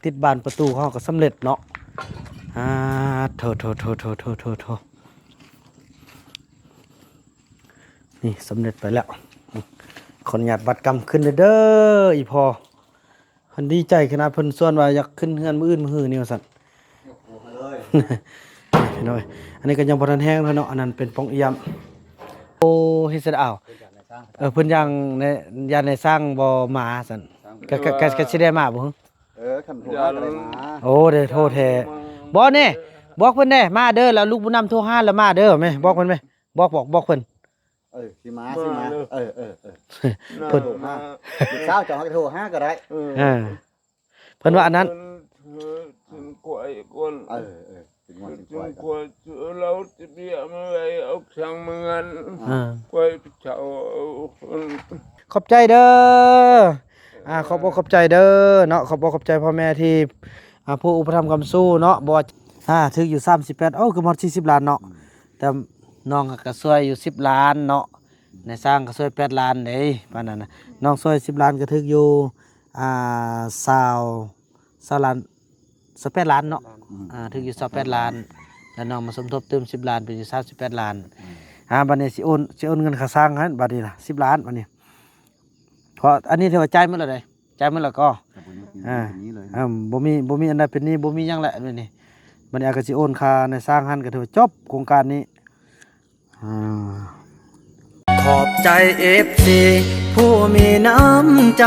ຕິດບານປະຕູເຮົາກໍສຳເລັດເນາະ. ອາ ໂຖ ໂຖ ໂຖ ນີ້ສຳເລັດໄປແລ້ວ. ຂໍອະນຸຍາດບັດກຳຂຶ້ນເດີ ອີ່ພໍ່. ເພິ່ນດີໃຈຂະໜາດ ເພິ່ນຊວນວ່າຢາກຂຶ້ນເຮືອນມື້ອື່ນມື້ຮືນີ້ວ່າຊັ້ນ. ໂອ້ໂຫ ເລີຍ ພີ່ນ້ອງເອີຍ ອັນນີ້ກໍຍັງບໍ່ທັນແຫ້ງເທື່ອເນາະ. ອັນນັ້ນເປັນປ່ອງອຽມ. ໂອ້ ເຮັດຊັ້ນ ອ້າວ ເອີ ເພິ່ນຢ້ານນາຍ ຢ້ານນາຍຊ່າງບໍ່ມາຊັ້ນ. ກໍ ກໍ ກໍ ກໍຊິໄດ້ມາບໍ່? ເອີ ຄັນໂທມາກໍໄດ້ມາ. ໂອ້ ໄດ້ໂທແທ້. ບໍ່ແນ່ ບອກເພິ່ນແນ່ ມາເດີ ແລ້ວລູກບຸນນຳໂທຫາແລ້ວມາເດີ ແມ່ ບອກເພິ່ນແມ່ ບອກ ບອກ ບອກເພິ່ນ. ເອີ ຊິມາ ມາ ຊິມາເດີ. ເອີ ເອີ ເອີ ເພິ່ນໂທມາ ມາ ລູກສາວເຈົ້າຫາກະໂທຫາກໍໄດ້. ເອີ ເອີ ເພິ່ນວ່າອັນນັ້ນ ເອີ ເອີ ເອີ ເປັນງົວເປັນຄວາຍກ່ອນ. ເອີ ຂອບໃຈເດີ ອາ ຂອບອົກຂອບໃຈເດີເນາະ ຂອບອົກຂອບໃຈພໍ່ແມ່ທີ່ ອາ ຜູ້ອຸປະຖຳຄ້ຳຊູເນາະ. ບໍ່ວ່າ ອາ ຖືກຢູ່ສາມສິບແປດ ໂອ້ ເກືອບຮອດສີ່ສິບລ້ານເນາະ. ອືມ ແຕ່ນ້ອງກໍຊ່ວຍຢູ່ສິບລ້ານເນາະ ອືມ ນາຍຊ່າງກໍຊ່ວຍແປດລ້ານເດ້ ປານນັ້ນນະ. ນ້ອງຊ່ວຍສິບລ້ານກໍຖືກຢູ່ ອ່າ ຊາວ ຊາວລ້ານ ຊາວແປດລ້ານເນາະ. ອືມ ອ່າ ຖືກຢູ່ຊາວແປດລ້ານ ແລ້ວນ້ອງມາສົມທົບຕື່ມສິບລ້ານ ເປັນຢູ່ສາມສິບແປດລ້ານ. ອືມ ອ່າ ບັດນີ້ຊິໂອນ ຊິໂອນເງິນຄ່າສ້າງຫັ້ນ ບັດນີ້ນະ ສິບລ້ານ ບັດນີ້ ເພາະອັນນີ້ຖືວ່າຈ່າຍໝົດແລ້ວເດ້. ຈ່າຍໝົດແລ້ວກໍ ກໍບໍ່ມີ ອ່າ ເງິນນີ້ເລີຍ ອ່າ ບໍ່ມີ ບໍ່ມີອັນໃດເປັນໜີ້ ບໍ່ມີຫຍັງແຫຼະ ບັດນີ້ ບັດນີ້ອາກໍຊິໂອນຄ່ານາຍຊ່າງຫັ້ນ ກໍຖືວ່າຈົບໂຄງການນີ້. ອ່າ ຂອບໃຈເອັຟຊີຜູ້ມີນ້ຳໃຈ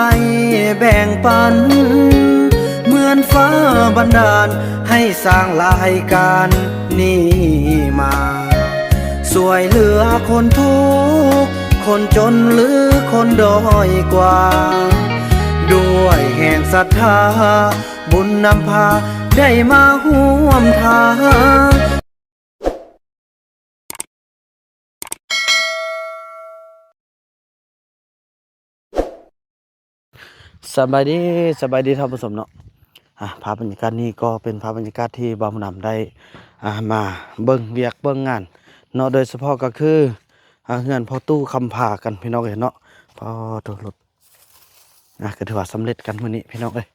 ແບ່ງປັນ ເໝືອນຟ້າບັນດານໃຫ້ສ້າງລາຍການນີ້ມາ ຊ່ວຍເຫຼືອຄົນທຸກ ຄົນຈົນ ຫຼື ຄົນດ້ອຍກວ່າ ດ້ວຍແຮງສັດທາ ບຸນນຳພາໄດ້ມາຮ່ວມທາງ. ສະບາຍດີ ສະບາຍດີທ່ານຜູ້ຊົມເນາະ. ອ່າ ພາບບັນຍາກາດນີ້ກໍເປັນພາບບັນຍາກາດທີ່ບ່າວບຸນນຳໄດ້ ອ່າ ມາເບິ່ງວຽກເບິ່ງງານເນາະ ໂດຍສະເພາະກໍຄື ອ່າ ເຮືອນພໍ່ຕູ້ຄຳພາກັນ ພີ່ນ້ອງເອີຍເນາະ. ພໍໂຕລົດ ອ່າ ກໍຖືວ່າສຳເລັດກັນມື້ນີ້ ພີ່ນ້ອງເອີຍ.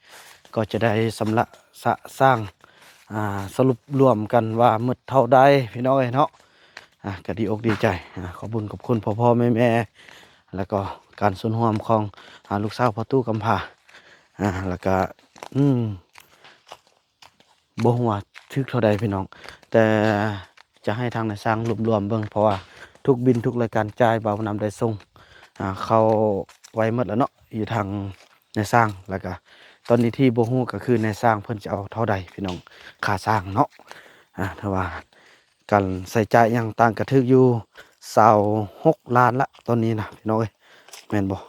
ກໍຈະໄດ້ຊຳລະສະສ້າງ ອ່າ ສະຫຼຸບລວມກັນວ່າໝົດເທົ່າໃດ ພີ່ນ້ອງເອີຍເນາະ. ອ່າ ກໍດີອົກດີໃຈ ອ່າ ຂອບບຸນຂອບຄຸນພໍ່ໆແມ່ໆ ແລ້ວກໍການສ່ວນຮ່ວມຂອງ ອ່າ ລູກສາວພໍ່ຕູ້ກຳພ້າ ອ່າ ແລ້ວກໍ ອືມ ບໍ່ຮູ້ວ່າຖືກເທົ່າໃດພີ່ນ້ອງ ແຕ່ຈະໃຫ້ທາງນາຍຊ່າງລວບລວມເບິ່ງ ເພາະວ່າທຸກບິນທຸກລາຍການຈ່າຍ ບ່າວນຳໄດ້ສົ່ງ ອ່າ ເຂົ້າໄວ້ໝົດແລ້ວເນາະ ຢູ່ທາງນາຍຊ່າງ. ແລ້ວກະຕອນນີ້ທີ່ບໍ່ຮູ້ກໍຄືນາຍຊ່າງເພິ່ນຈະເອົາເທົ່າໃດພີ່ນ້ອງ ຄ່າຊ່າງເນາະ. ອ່າ ຖ້າວ່າການໃຊ້ຈ່າຍຫຍັງຕ່າງກໍຖືກຢູ່ຊາວຫົກລ້ານລະຕອນນີ້ນະ ພີ່ນ້ອງເອີຍ ແມ່ນບໍ່?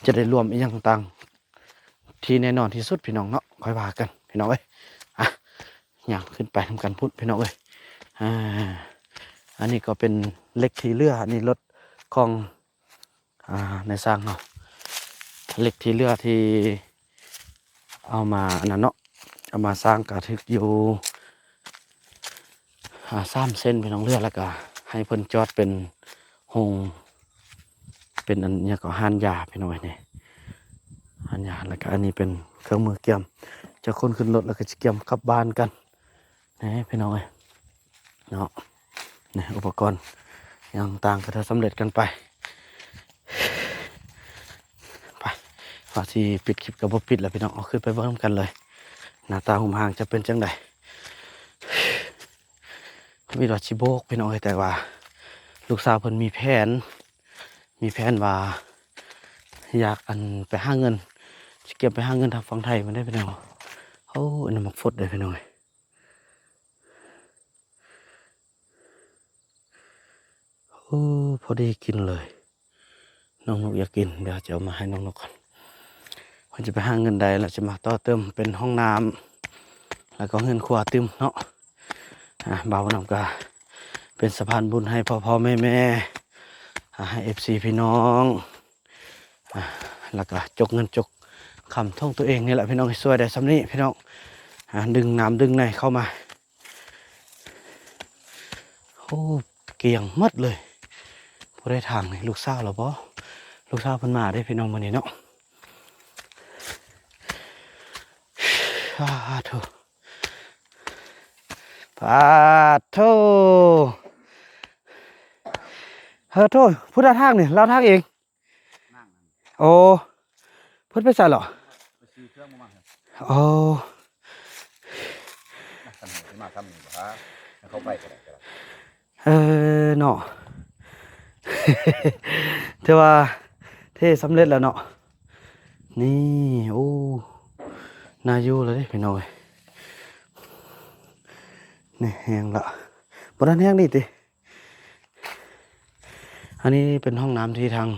ຈະໄດ້ລວມອີ່ຫຍັງຕ່າງ ທີ່ແນ່ນອນທີ່ສຸດພີ່ນ້ອງເນາະ ຄ່ອຍວ່າກັນພີ່ນ້ອງເອີຍ. ອ່ະ ຍ່າງຂຶ້ນໄປນຳກັນພຸ້ນພີ່ນ້ອງເອີຍ. ອ່າ ອັນນີ້ກໍເປັນເຫຼັກທີ່ເຫຼືອ ອັນນີ້ລົດຂອງ ອ່າ ນາຍຊ່າງເຮົາ ເຫຼັກທີ່ເຫຼືອທີ່ເອົາມາອັນນັ້ນເນາະ ເອົາມາສ້າງກະຖືກຢູ່ ອ່າ ສາມເສັ້ນພີ່ນ້ອງເອີຍ ແລ້ວກະໃຫ້ເພິ່ນຈອດເປັນໂຮງ ເປັນອັນຫຍັງກໍ ຮ້ານຢາພີ່ນ້ອງເອີຍ ນີ້ຮ້ານຢາ. ແລ້ວກໍອັນນີ້ເປັນເຄື່ອງມືກຽມ ຈະຂົນຂຶ້ນລົດແລ້ວກໍຊິກຽມກັບບ້ານກັນ ນີ້ພີ່ນ້ອງເອີຍເນາະ. ນີ້ອຸປະກອນຫຍັງຕ່າງກໍຖືວ່າສຳເລັດກັນໄປ. ໄປ ວ່າຊິປິດຄລິບກໍບໍ່ປິດແລ້ວພີ່ນ້ອງ ເອົາ ຂຶ້ນໄປເບິ່ງນຳກັນເລີຍ ໜ້າຕາຮູບຮ່າງຈະເປັນຈັ່ງໃດ. ມີວ່າຊິໂບກພີ່ນ້ອງເອີຍ ແຕ່ວ່າລູກສາວເພິ່ນມີແຜນ ມີແຜນວ່າຢາກ ອັນ ໄປຫາເງິນ ຊິກຽມໄປຫາເງິນທາງຝັ່ງໄທພຸ້ນເດ້ພີ່ນ້ອງ. ໂອ້ ອັນນີ້ໝາກຟົດເດ້ພີ່ນ້ອງເອີຍ ໂອ້ ພໍດີກິນເລີຍ. ນ້ອງນົກຢາກກິນ ດຽວຈະເອົາມາໃຫ້ນ້ອງນົກກ່ອນ. ເພິ່ນຈະໄປຫາເງິນໄດ້ ແລ້ວຈະມາຕໍ່ເຕີມເປັນຫ້ອງນ້ຳ ແລ້ວກໍເຮືອນຄົວຕື່ມເນາະ. ອ່າ ບ່າວນຳກະເປັນສະພານບຸນໃຫ້ພໍ່ໆແມ່ໆ ອ່າ ໃຫ້ເອັຟຊີພີ່ນ້ອງ ອ່າ ແລ້ວກະຈົກເງິນຈົກຄຳຂອງຕົວເອງນີ້ແຫຼະພີ່ນ້ອງ ຊ່ວຍໄດ້ຊ່ຳນີ້ພີ່ນ້ອງ. ອ່າ ດຶງນ້ຳດຶງໃນເຂົ້າມາ ໂອ້ ກຽງໝົດເລີຍ. ຜູ້ໃດທາງນີ້ ລູກສາວລະບໍ່? ລູກສາວເພິ່ນມາເດ້ພີ່ນ້ອງມື້ນີ້ເນາະ. ປາດໂທ້ ປາດໂທ້ ເຮີໂທ້ ພຸດທະທາງນີ້ ລາວທາງເອງ. ໂອ້ ເພິ່ນໄປໃສເລາະ? ໂອ້ ມາທຳນີ້ຫວາ? ເຂົ້າໄປກໍໄດ້ ກໍໄດ້. ເອີເນາະ ຖືວ່າເທສຳເລັດແລ້ວເນາະ. ນີ້ ໂອ້ ໜ້າຢູ່ແລ້ວເດ້ພີ່ນ້ອງເອີຍ. ນີ້ແຫ້ງລະ ບໍ່ທັນແຫ້ງນີ້ຕິ? ອັນນີ້ເປັນຫ້ອງນ້ຳທີ່ທາງ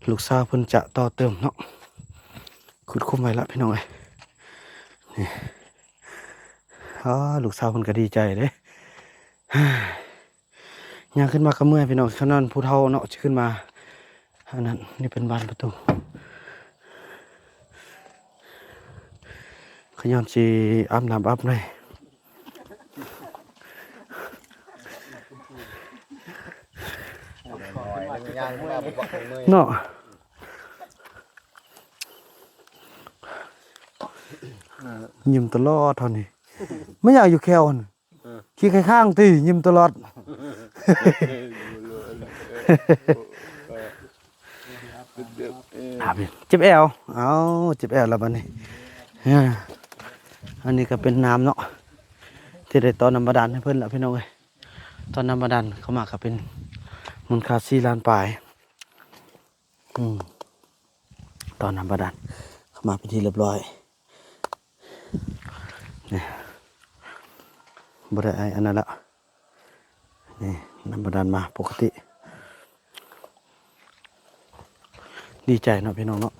ລູກສາວເພິ່ນຈະຕໍ່ເຕີມເນາະ. ຂຸດຂຸມໄວ້ລະພີ່ນ້ອງເອີຍ. ນີ້ ອາ ລູກສາວເພິ່ນກໍດີໃຈເດ້. ຍ່າງຂຶ້ນມາກໍເມື່ອຍພີ່ນ້ອງ, ຂະໜາດຜູ້ເຖົ້າເນາະ ຊິຂຶ້ນມາ ອັນນັ້ນ. ນີ້ເປັນບານປະຕູ ຂະຍ້ອນຊິອາບນ້ຳອາບໃນເນາະ. ຍິ້ມຕະຫຼອດເທົ່ານີ້ ແມ່ນຫຍັງຢູ່ແຂ້ວຫັ້ນ? ເອີ ຂີ້ໄຂ້ຄ້າງຕິ ຍິ້ມຕະຫຼອດ. ເຈັບແອວ ເອົ້າ ເຈັບແອວແລ້ວບັດນີ້. ອັນນີ້ກໍເປັນນ້ຳເນາະ ທີ່ໄດ້ຕໍ່ນ້ຳບາດານໃຫ້ເພິ່ນລະພີ່ນ້ອງເອີຍ. ຕໍ່ນ້ຳບາດານເຂົ້າມາກໍເປັນມູນຄ່າສີ່ລ້ານປາຍ. ອືມ ຕໍ່ນ້ຳບາດານເຂົ້າມາເປັນທີ່ຮຽບຮ້ອຍ. ນີ້ ບໍ່ໄດ້ອັນນັ້ນລະ ນີ້ ນ້ຳບາດານມາປົກກະຕິ. ດີໃຈເນາະພີ່ນ້ອງເນາະ,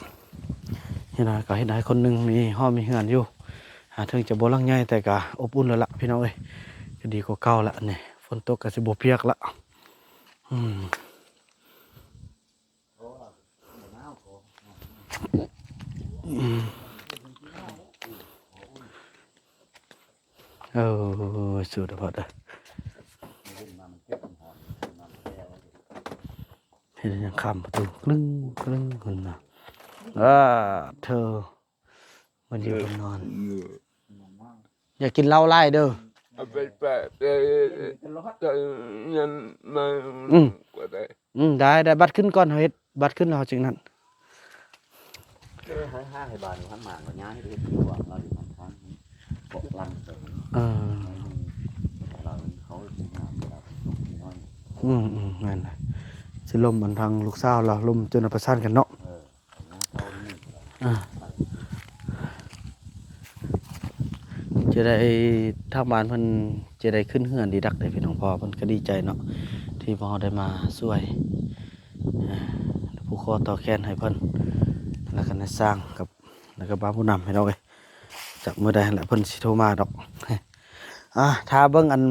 ເຮັດໃຫ້ ກໍເຮັດໃຫ້ຄົນໜຶ່ງມີຫໍມີເຮືອນຢູ່. ອາ ເຖິງຈະບໍ່ຫຼັງໃຫຍ່ ແຕ່ກໍອົບອຸ່ນແລ້ວລະພີ່ນ້ອງເອີຍ, ກໍດີກວ່າເກົ່າລະ. ນີ້ ຝົນຕົກກໍຊິບໍ່ປຽກລະ. ອືມ ເອີ ສູດເດີພໍ່ເດີ ເຮັດຫຍັງຄ້ຳປະຕູ ກຶ້ງກຶ້ງຂຶ້ນນະ. ອາ ເທີ ມັນຢູ່ມັນນອນ. ເອີ ຢ່າກິນເຫຼົ້າຫຼາຍເດີ. ເອົາໄປປະ ເອີ ເອີ ເອີ ເອີ ເງິນມາ ອືມ ກໍໄດ້. ອືມ ໄດ້ ໄດ້. ບັດຂຶ້ນກ່ອນ ເຮົາເຮັດບັດຂຶ້ນແລ້ວເຮົາຈຶ່ງນັ້ນ. ເອີ ໃຫ້ ໃຫ້ ໃຫ້ບ້ານຢູ່ຫັ້ນມາກໍຍ້າຍໄປເຮັດຢູ່ວ່າ ລາວຢູ່ທາງເກາະລັງ. ເອີ ລາວເຂົາຊິຫາ ອືມ ອືມ ແມ່ນລະ. ຊິລົມອັນທາງລູກສາວລາວ ລົມຈົນປະສານກັນເນາະ. ເອີ ອ່າ ຈະໄດ້ ທາງບ້ານເພິ່ນຈະໄດ້ຂຶ້ນເຮືອນດີດັກເດ້ພີ່ນ້ອງ, ເພາະວ່າເພິ່ນກໍດີໃຈເນາະ ທີ່ພວກເຮົາໄດ້ມາຊ່ວຍ ອ່າ ຜູ້ຂໍຕໍ່ແຂນໃຫ້ເພິ່ນ ແລ້ວກໍນາຍຊ່າງກັບ ແລ້ວກໍບ່າວຜູ້ນຳ ພີ່ນ້ອງເອີຍ. ຈັກມື້ໃດຫັ້ນແຫຼະເພິ່ນຊິໂທມາດອກ. ອ່າ ຖ້າເບິ່ງອັນ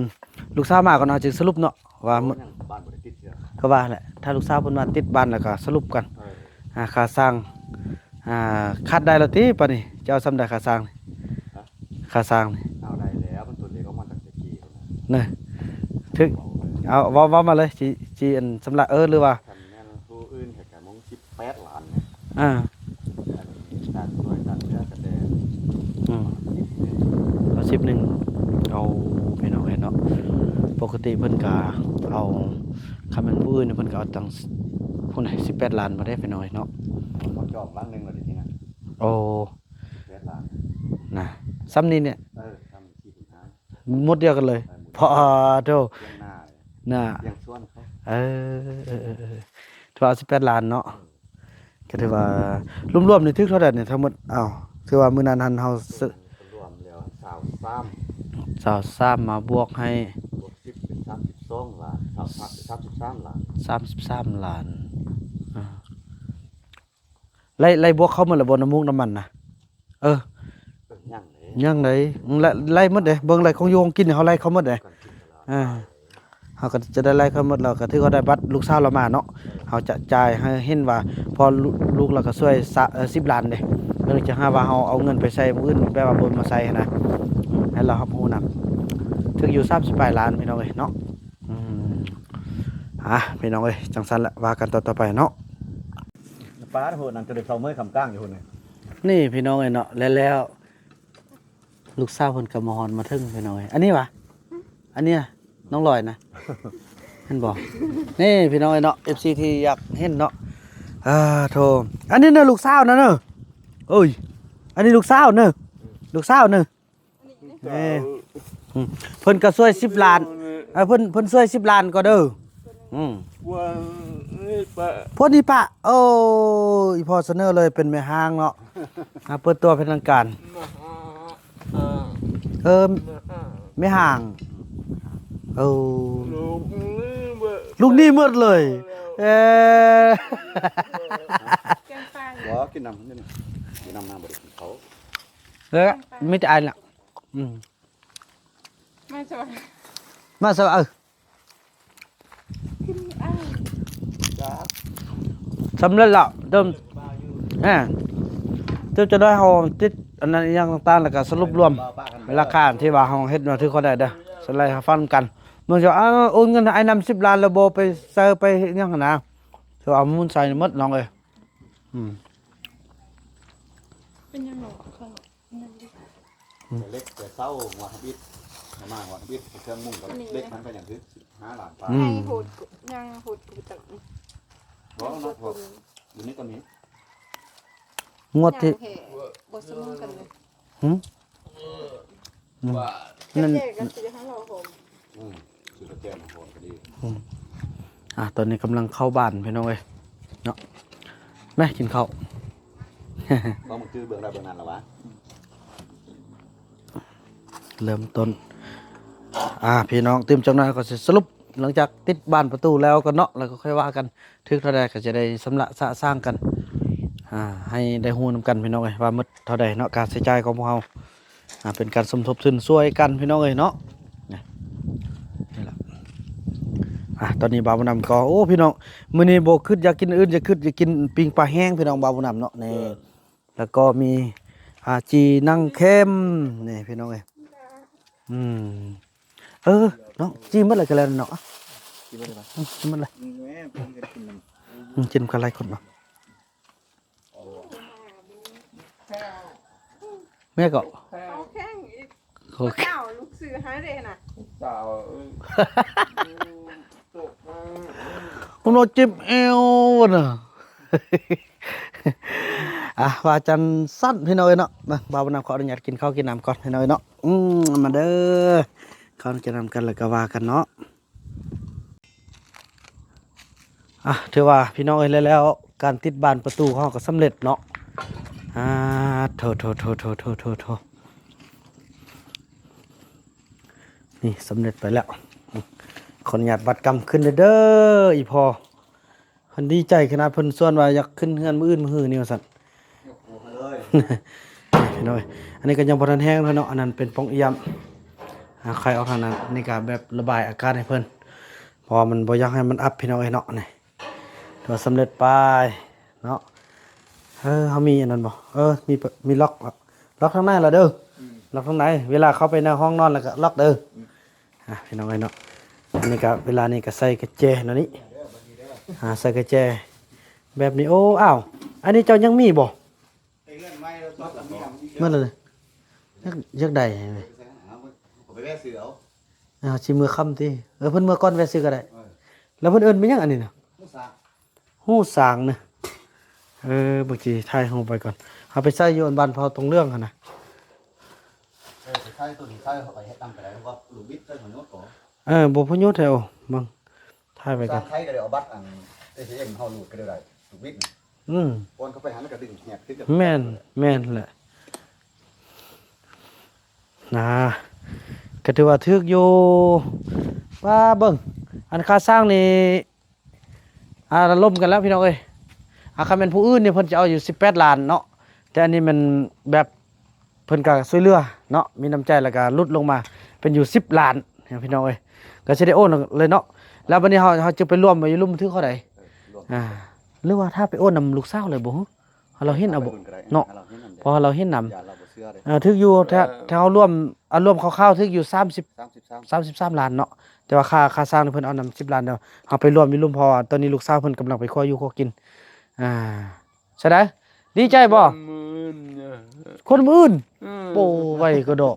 ລູກສາວມາກ່ອນ ເຮົາຈຶ່ງສະຫຼຸບເນາະວ່າ ໂອ້ ຍັງບ້ານບໍ່ໄດ້ຕິດເທື່ອ. ກໍວ່າແຫຼະ ຖ້າລູກສາວເພິ່ນມາຕິດບ້ານແລ້ວກໍສະຫຼຸບກັນ. ເອີ ອ່າ ຄ່າສ້າງ ອ່າ ຄາດໄດ້ແລ້ວຕິ ປານນີ້ຈະເອົາສ່ຳໃດຄ່າສ້າງນີ້? ຮະ? ຄ່າສ້າງນີ້ ເອົາໄດ້ແລ້ວ ມັນຕົວເລກອອກມາຕັ້ງແຕ່ກີ້ພຸ້ນນະ. ນະ ຖືກ ເອົາ ເວົ້າ ເວົ້າມາເລີຍ ຊິ ຊິອັນຊຳລະ ເອີ ຫຼືວ່າ ຄັນແມ່ນຜູ້ອື່ນກໍກະມົງສິບແປດລ້ານນະ. ອ່າ ອັນນີ້ສ້າງດ້ວຍສ້າງເທື່ອກະແຕ່ ອືມ ສິບໜຶ່ງ ເອົາສິບໜຶ່ງ. ເອົາ ພີ່ນ້ອງເອີຍເນາະ, ປົກກະຕິເພິ່ນກະເອົາ ຄັນແມ່ນຜູ້ອື່ນເພິ່ນກໍເອົາຕັ້ງພຸ້ນ ສິບແປດລ້ານພຸ້ນເດ້ ພີ່ນ້ອງເອີຍເນາະ. ເຂົາຈອງຫຼັງໜຶ່ງແລ້ວເດ້ນີ້ນະ. ໂອ້ ສິບແປດລ້ານນະ ສ່ຳນີ້ເນຍ. ເອີ ສ່ຳສີ່ຄູນຫ້າ ໝົດດຽວກັນເລີຍ. ເອີ ໝົດ ພໍໂທ້ ຕຽງນາ ນະ ຕຽງສວນເຂົາ. ເອີ ເອີ ເອີ ເອີ ຖືວ່າສິບແປດລ້ານເນາະ. ກໍຖືວ່າລວມໆນີ້ຖືກເທົ່າໃດນີ້ທັງໝົດ? ເອົ້າ ຖືວ່າມື້ນັ້ນຫັ້ນເຮົາ ລວມແລ້ວຊາວສາມ ຊາວສາມ ມາບວກໃຫ້ ບວກສິບເປັນສາມສິບສອງລ້ານ ສາມສິບສາມລ້ານ ສາມສິບສາມລ້ານ. ອ່າ ໄລ່ ໄລ່ບວກເຂົ້າໝົດແລ້ວບໍ່ ນ້ຳມູກນ້ຳມັນນະ? ເອີ ເອີ ຍັງເດ້ ຍັງເດ້. ອືມ ໄລ່ ໄລ່ໝົດເດ້ ເບິ່ງໄລ່ຂອງຢູ່ຂອງກິນເຮົາໄລ່ເຂົ້າໝົດເດ້. ອ່າ ເຮົາກໍຈະໄດ້ໄລ່ເຂົ້າໝົດ ແລ້ວກໍຖືວ່າໄດ້ບັດລູກສາວລາວມາເນາະ. ເຮົາຈະຈ່າຍໃຫ້ເຫັນວ່າ ເພາະລູກ ລູກລາວກໍຊ່ວຍ ເອີ ສິບລ້ານເດ້. ເອີ ຈະຫາວ່າເຮົາເອົາເງິນໄປໃຊ້ມື້ອື່ນ ແບບວ່າບໍ່ມາໃຊ້ຫັ້ນນະ ໃຫ້ລາວຮັບຮູ້ນຳ. ຖືກຢູ່ສາມສິບປາຍລ້ານ ພີ່ນ້ອງເອີຍເນາະ. ອືມ ອ່າ ພີ່ນ້ອງເອີຍ ຈັ່ງຊັ້ນລະ ວ່າກັນຕໍ່ໆໄປເນາະ. ປາດໂຫ ນັ້ນຈະໄດ້ເຊົາເມື່ອຍຄຳກາງຢູ່ພຸ້ນ. ນີ້ພີ່ນ້ອງເອີຍເນາະ ແລ້ວ ແລ້ວ ລູກສາວເພິ່ນກໍມາຮອດມາເຖິງພີ່ນ້ອງເອີຍ. ອັນນີ້ຫວາ? ອັນເນີ້ຍ ນ້ອງລອຍນະ ເຫັນບໍ່? ນີ້ພີ່ນ້ອງເອີຍເນາະ ເອັຟຊີ ທີ່ຢາກເຫັນເນາະ. ອ່າໂທ ອັນນີ້ນະ ລູກສາວນະເນີ. ເອີຍ ອັນນີ້ລູກສາວເນີ ລູກສາວເນີ. ເອີ ອືມ ເພິ່ນກໍຊ່ວຍສິບລ້ານ ເອີ ເພິ່ນ ເພິ່ນຊ່ວຍສິບລ້ານກໍເດີ. ອືມ ພວກນີ້ປະ ໂອ້ ອີ່ພໍ່ສະເໜີເລີຍເປັນແມ່ຮ້າງເນາະ. ອ່າ ເປີດຕົວເປັນທາງການ ເອີ ແມ່ຮ້າງ ໂອ້ ລູກໜີ່ໝົດເລີຍ. ເອີ ບໍ່ ກິນນ້ຳ ກິນນ້ຳ ນ້ຳບໍ່ໄດ້ກິນເຂົ້າ. ເອີ ມີແຕ່ອາຍລະ ອືມ ມາຊະ ມາຊະ ເອີ ສຳເລັດແລ້ວ ເດີມ ອ່າ ເຈົ້າຈະໄດ້ເຮົາຕິດອັນນັ້ນອີ່ຫຍັງຕ່າງໆ ແລ້ວກໍສະຫຼຸບລວມລາຄາທີ່ວ່າເຮົາເຮັດມາຖືກເທົ່າໃດເດີ ສະໄລໃຫ້ຟັງນຳກັນ. ເບິ່ງເຈົ້າ ເອົາ ໂອນເງິນໃຫ້ອ້າຍນຳສິບລ້ານ ແລ້ວບໍ່ໄປໃສ່ໄປເຮັດຫຍັງຫັ້ນນະ ຖືວ່າເອົາມູນໃສ່ໝົດນ້ອງເອີຍ. ອືມ ເປັນຫຍັງເນາະ ເຂົາ ອືມ ເຫຼັກແຕ່ເຊົ້າ ຫົວທຳອິດ ມາຫົວທຳອິດ ເຄື່ອງມຸງກັບ ອັນນີ້ ເຫຼັກມັນກໍຍັງຖືກສິບຫ້າລ້ານປາຍ. ອືມ ຍັງໂຫດ ຍັງໂຫດກວ່າເກົ່າ. ບໍ່ເນາະ ຢູ່ນີ້ກໍມີ ງວດທີ່ ຍັງແທ້ ບໍ່ສະເໝີກັນເລີຍ. ຫື ອືມ ນັ້ນ ແຈກກັນຊິໃຫ້ເຮົາຫອມ. ອືມ ຊິໄປແຈກຫອມກໍດີ. ອືມ ອ່າ ຕອນນີ້ກຳລັງເຂົ້າບ້ານພີ່ນ້ອງເອີຍເນາະ. ແມ່ກິນເຂົ້າ ເບິ່ງຈື່ເບິ່ງໄດ້ເບິ່ງນັ້ນລະວະ. ເລີ່ມຕົ້ນ ອ່າ ພີ່ນ້ອງ ຕື່ມຈັກໜ້ອຍກໍຊິສະຫຼຸບ ຫຼັງຈາກຕິດບານປະຕູແລ້ວກໍເນາະ ແລ້ວກໍຄ່ອຍວ່າກັນ ຖືກເທົ່າໃດກໍຈະໄດ້ຊຳລະສະສາງກັນ ອ່າ ໃຫ້ໄດ້ຮູ້ນຳກັນພີ່ນ້ອງເອີຍ ວ່າໝົດເທົ່າໃດເນາະ ຄ່າໃຊ້ຈ່າຍຂອງພວກເຮົາ. ອ່າ ເປັນການສົມທົບທຶນຊ່ວຍກັນພີ່ນ້ອງເອີຍເນາະ. ນີ້ ນີ້ລະ ອ່າ ຕອນນີ້ບ່າວບຸນນຳກໍ ໂອ້ ພີ່ນ້ອງ ມື້ນີ້ບໍ່ຄິດຢາກກິນອື່ນ ຢາກຄິດຢາກກິນປີ້ງປາແຫ້ງພີ່ນ້ອງ ບ່າວບຸນນຳເນາະ. ນີ້ ເອີ ແລ້ວກໍມີ ອ່າ ຈີ່ໜັງເຄັມ ນີ້ພີ່ນ້ອງເອີຍ. ອືມ ເອີ ນ້ອງ ຈີ່ໝົດແລ້ວກໍແລ້ວເນາະ ຈີ່ໝົດແລ້ວ ອືມ ຈີ່ໝົດແລ້ວ ອືມ ກິນກັນຫຼາຍຄົນເນາະ. ແມ່ກໍ ເອົາແຂ່ງອີກ ໂອເຄ ເຈົ້າລູກຊື້ໃຫ້ເດ້ນະ ເຈົ້າ ເອີ ໂຕກ ເອີ ມັນວ່າເຈັບແອວນະ. ອ່ະ ວ່າຈັ່ງຊັ້ນພີ່ນ້ອງເອີຍເນາະ ມາ ບ່າວບຸນນຳຂໍອະນຸຍາດກິນເຂົ້າກິນນ້ຳກ່ອນພີ່ນ້ອງເອີຍເນາະ. ອືມ ມາເດີ ເຂົ້າກິນນ້ຳກັນແລ້ວກໍວ່າກັນເນາະ. ອ່ະ ຖືວ່າພີ່ນ້ອງເອີຍ ແລ້ວ ແລ້ວການຕິດບານປະຕູຂອງເຮົາກໍສຳເລັດເນາະ. ອ່າ ໂຖ ໂຖ ໂຖ ນີ້ສຳເລັດໄປແລ້ວ. ຂໍອະນຸຍາດບັດກຳຂຶ້ນເດີ ອີ່ພໍ່ ເພິ່ນດີໃຈຂະໜາດ ເພິ່ນຊວນວ່າຢາກຂຶ້ນເຮືອນມື້ອື່ນມື້ຮືນີ້ວ່າຊັ້ນ. ໂອ້ໂຫ ເລີຍ ພີ່ນ້ອງເອີຍ ອັນນີ້ກໍຍັງບໍ່ທັນແຫ້ງເນາະ ອັນນັ້ນເປັນປ່ອງອຽມ ອ່າ ໄຄອອກທາງນັ້ນ. ນີ້ກໍແບບລະບາຍອາກາດໃຫ້ເພິ່ນ ເພາະວ່າມັນບໍ່ຢາກໃຫ້ມັນອັບພີ່ນ້ອງເອີຍເນາະ. ນີ້ຖືວ່າສຳເລັດໄປເນາະ. ເອີ ເຮົາມີອັນນັ້ນບໍ່? ເອີ ມີ ມີລັອກ ລັອກທາງໃນລະເດີ ອືມ ລັອກທາງໃນ ເວລາເຂົ້າໄປໃນຫ້ອງນອນແລ້ວກໍລັອກເດີ. ອືມ ອ່ະ ພີ່ນ້ອງເອີຍເນາະ ອັນນີ້ກໍເວລານີ້ກໍໃສ່ກະແຈເນາະນີ້ ອ່າ ໃສ່ກະແຈແບບນີ້. ໂອ້ ອ້າວ ອັນນີ້ເຈົ້າຍັງມີບໍ່? ໝົດແລ້ວ ຢາກ ຢາກໄດ້ ໄປແວ່ຊື້ເອົາ. ອ່າ ຊິເມືອຄ່ຳຕິ? ເອີ ເພິ່ນເມືອກ່ອນແວ່ຊື້ກໍໄດ້. ເອີ ແລ້ວເພິ່ນເອີ້ນແມ່ນຫຍັງອັນນີ້ນະ? ຫູສາງ ຫູສາງນະ. ເອີ ບາງທີຖ່າຍຮູບໄວ້ກ່ອນ ເອົາໄປໃສ່ຢູ່ອັນບ້ານເຜົ່າຕົງເຫຼືອງຫັ້ນນະ. ເອີ ໄປໃສ່ຕົວນີ້ໃສ່ເຂົ້າໄປເຮັດນຳກໍໄດ້ ວ່າລູກບິດໃສ່ຫົວໂຍດກໍ ເອີ ບໍ່ປະໂຫຍດແທ້. ໂອ້ ເບິ່ງ ຖ່າຍໄວ້ກ່ອນ. ສາງໄທກໍໄດ້ເອົາບັດອັນ ເອທີເອັມ ເຮົາຮູດກໍໄດ້ ລູກບິດ. ອືມ ກ່ອນເຂົ້າໄປຫັ້ນກໍດຶງແຫກຂຶ້ນ. ແມ່ນ ແມ່ນແຫຼະ. ນະ ກໍຖືວ່າຖືກຢູ່. ວ່າເບິ່ງ ອັນຄ່າສ້າງນີ້ ອ່າ ລົມກັນແລ້ວພີ່ນ້ອງເອີຍ. ອ່າ ຄັນແມ່ນຜູ້ອື່ນນີ້ເພິ່ນຈະເອົາຢູ່ສິບແປດລ້ານເນາະ ແຕ່ອັນນີ້ແມ່ນແບບເພິ່ນກໍຊ່ວຍເຫຼືອເນາະ ມີນ້ຳໃຈ ແລ້ວກໍຫຼຸດລົງມາເປັນຢູ່ສິບລ້ານພີ່ນ້ອງເອີຍ. ກໍຊິໄດ້ໂອນເລີຍເນາະ. ແລ້ວບັດນີ້ເຮົາ ເຮົາຈະໄປລວມໄວ້ຢູ່ລຸ່ມຖືກເທົ່າໃດ? ເອີ ລວມ ອ່າ ຫຼືວ່າຖ້າໄປໂອນນຳລູກສາວເລີຍບໍ່? ເຮົາເຫັນເອົາບໍ່ເນາະ ເພາະເຮົາເຫັນນຳ ເອີ ຖືກຢູ່ ຖ້າ ເອີ ຖ້າເຮົາລວມ ເອົາລວມຄ່າວໆ ຖືກຢູ່ສາມສິບ ສາມສິບສາມ ສາມສິບສາມລ້ານເນາະ. ແຕ່ວ່າຄ່າ ຄ່າສ້າງນີ້ເພິ່ນເອົານຳສິບລ້ານເນາະ. ເຮົາໄປລວມຢູ່ລຸ່ມ ເພາະວ່າຕອນນີ້ລູກສາວເພິ່ນກຳລັງໄປຄົວຢູ່ຄົວກິນ. ອ່າ ຊະໃດ ດີໃຈບໍ່? ຄົນມື້ອື່ນ ເອີ ໂອ້ ໄວກະດອກ.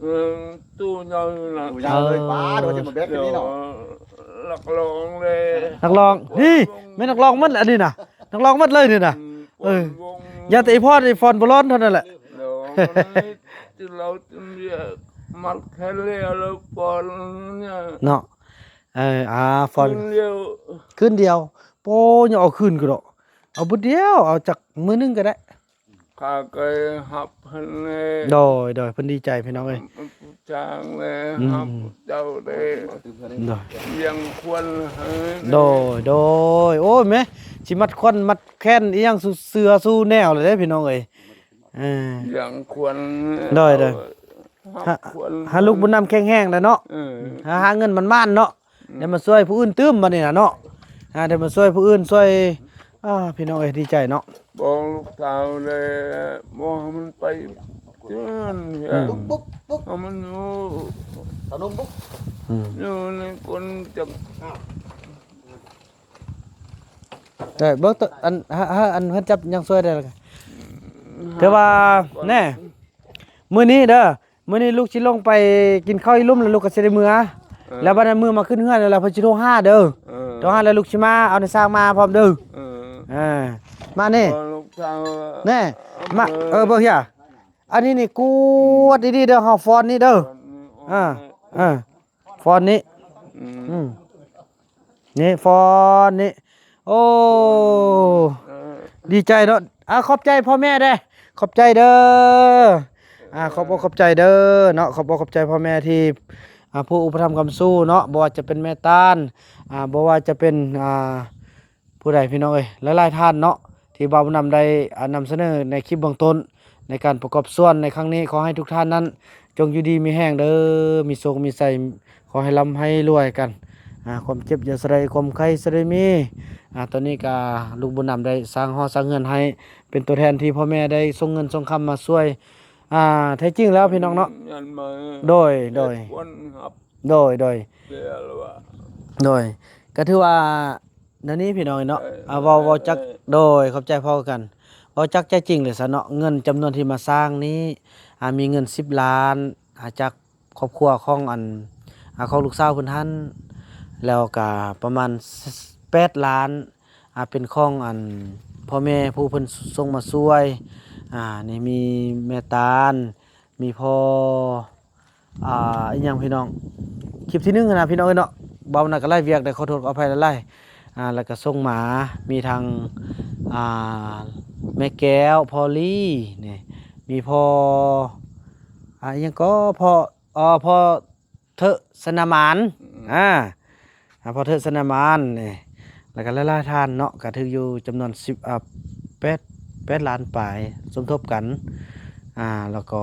ເອີ ເອີ ຕູ້ໃຫຍ່ນະ ຕູ້ໃຫຍ່ເລີຍ ເອີ ປ້າ ໂດຍທີ່ມາແບກຢູ່ນີ້ເນາະ ນັກຮ້ອງເດ້ ນັກຮ້ອງ ນີ້ແມ່ນນັກຮ້ອງໝົດ ອັນນີ້ນະ ນັກຮ້ອງໝົດເລີຍນີ້ນະ ອືມ ເອີ ຢ້ານແຕ່ອີພອນ ອີຟອນບໍ່ຮ້ອນເທົ່ານັ້ນແຫຼະ ເນາະ ມັດແຂນແລ້ວ ແລ້ວປ່ອຍເນາະ ເອີ ອາ ຟອນ ຄືນດຽວ ຄືນດຽວ ໂອ້ ຍັງເອົາຄືນກໍດອກ ເອົາບຶດດຽວ ເອົາຈັກມື້ໜຶ່ງກໍໄດ້ ຂ້າກໍຮັບເພິ່ນແລ້ວ ໂດຍ ໂດຍ ເພິ່ນດີໃຈພີ່ນ້ອງເອີຍ ຮັບຈ້າງແລ້ວ ອືມ ຮັບເຈົ້າແລ້ວ ໂດຍ ລ້ຽງຄວັນໃຫ້ແລ້ວ ໂດຍ ໂດຍ ໂອ້ຍ ແມ່ ຊິມັດຄວັນມັດແຄນອີ່ຫຍັງສູ່ເສືອສູ່ແນວແລ້ວເດ້ພີ່ນ້ອງເອີຍ ເອີ ລ້ຽງຄວັນ ໂດຍ ໂດຍ ເອົາ ຫາ ຫາລູກບຸນນຳແຂງແຮງແລ້ວເນາະ ເອີ ຫາ ຫາເງິນໝານໆເນາະ ອືມ ໄດ້ມາຊ່ວຍຜູ້ອື່ນຕື່ມບັດນີ້ນະເນາະ ອ່າ ໄດ້ມາຊ່ວຍຜູ້ອື່ນ ຊ່ວຍ ອ່າ ພີ່ນ້ອງເອີຍ ດີໃຈເນາະ ບອກລູກສາວແລ້ວ ບໍ່ໃຫ້ມັນໄປເຮືອນ ອືມ ໃຫ້ມັນຢູ່ ອືມ ຢູ່ໃນກົ້ນຈັກ ເອີ ເບິ່ງໂຕ ອັນ ຫາ ຫາ ອັນເພິ່ນຈັບຍັງຊ່ວຍໄດ້ລະ ອືມ ແຕ່ວ່າ ແນ່ ມື້ນີ້ເດີ ມື້ນີ້ລູກຊິລົງໄປກິນເຂົ້າອີ່ລຸ່ມ ແລ້ວລູກກໍຊິໄດ້ເມືອ ເອີ ແລ້ວບັດນັ້ນມື້ມາຂຶ້ນເຮືອນແລ້ວເພິ່ນຊິໂທຫາເດີ ເອີ ໂທຫາແລ້ວລູກຊິມາ ເອົານາຍຊ່າງມາພ້ອມເດີ ເອີ ເອີ ມານີ້ ເອີ ລູກສາວ ແນ່ ມາ ເອີ ເບິ່ງເຮຍ ອັນນີ້ນີ້ກວດດີໆເດີ ເຮົາຟອນນີ້ເດີ ຟອນນີ້ ອ່າ ອ່າ ເອີ ຟອນນີ້ ອືມ ອືມ ນີ້ຟອນນີ້ ໂອ້ ເອີ ດີໃຈເນາະ ອ່າ ຂອບໃຈພໍ່ແມ່ເດ້ ຂອບໃຈເດີ ອ່າ ຂອບອົກຂອບໃຈເດີເນາະ ຂອບອົກຂອບໃຈພໍ່ແມ່ທີ່ ອ່າ ຜູ້ອຸປະຖຳຄ້ຳຊູເນາະ ບໍ່ວ່າຈະເປັນແມ່ຕານ ອ່າ ບໍ່ວ່າຈະເປັນ ອ່າ ຜູ້ໃດພີ່ນ້ອງເອີຍ ຫຼາຍໆທ່ານເນາະ ທີ່ບ່າວບຸນນຳໄດ້ ອ່າ ນຳສະເໜີໃນຄລິບເບື້ອງຕົ້ນ ໃນການປະກອບສ່ວນໃນຄັ້ງນີ້ ຂໍໃຫ້ທຸກທ່ານນັ້ນຈົ່ງຢູ່ດີມີແຮງເດີ ມີໂຊກມີໄຊ ຂໍໃຫ້ລ່ຳໃຫ້ລວຍກັນ ອ່າ ຄວາມເຈັບຢ່າສະໄດ້ ຄວາມໄຂ້ສະໄດ້ມີ ອ່າ ຕອນນີ້ກະລູກບຸນນຳໄດ້ສ້າງຫໍສ້າງເຮືອນໃຫ້ ເປັນຕົວແທນທີ່ພໍ່ແມ່ໄດ້ສົ່ງເງິນສົ່ງຄຳມາຊ່ວຍ ອ່າ ແທ້ຈິງແລ້ວພີ່ນ້ອງເນາະ ໂດຍ ໂດຍ ໂດຍ ໂດຍ ໂດຍ ກະຖືວ່າ ແນວນີ້ພີ່ນ້ອງເນາະ ເອີ ອ່າ ເວົ້າ ເວົ້າຈາກ ເອີ ໂດຍ ຂອບໃຈພໍ່ຄືກັນ ເວົ້າຈາກໃຈຈິງເລີຍຊະເນາະ ເງິນຈຳນວນທີ່ມາສ້າງນີ້ ອ່າ ມີເງິນສິບລ້ານ ອ່າ ຈາກຄອບຄົວຂອງອັນ ອ່າ ຂອງລູກສາວເພິ່ນຫັ້ນ ແລ້ວກະປະມານແປດລ້ານ ອ່າ ເປັນຂອງອັນ ພໍ່ແມ່ຜູ້ເພິ່ນສົ່ງມາຊ່ວຍ ອ່າ ນີ້ມີແມ່ຕານ ມີພໍ່ ອ່າ ອີ່ຫຍັງພີ່ນ້ອງ ຄລິບທີໜຶ່ງຫັ້ນນະພີ່ນ້ອງເອີຍເນາະ ເວົ້ານະກະຫຼາຍວຽກ ໄດ້ຂໍໂທດຂໍອະໄພຫຼາຍໆ ອ່າ ແລ້ວກະສົ່ງມາ ມີທັງ ອ່າ ແມ່ແກ້ວ ພໍ່ລີ ນີ້ ມີພໍ່ ອ່າ ອີ່ຫຍັງກໍ ພໍ່ ເອີ ພໍ່ເທີະ ຊະນະມານ ອືມ ອ່າ ອ່າ ພໍ່ເທີະ ຊະນະມານນີ້ ແລ້ວກໍຫຼາຍໆທ່ານເນາະ ກໍຖືກຢູ່ຈຳນວນສິບ ອ່າ ແປດ ແປດລ້ານປາຍ ສົມທົບກັນ ອ່າ ແລ້ວກໍ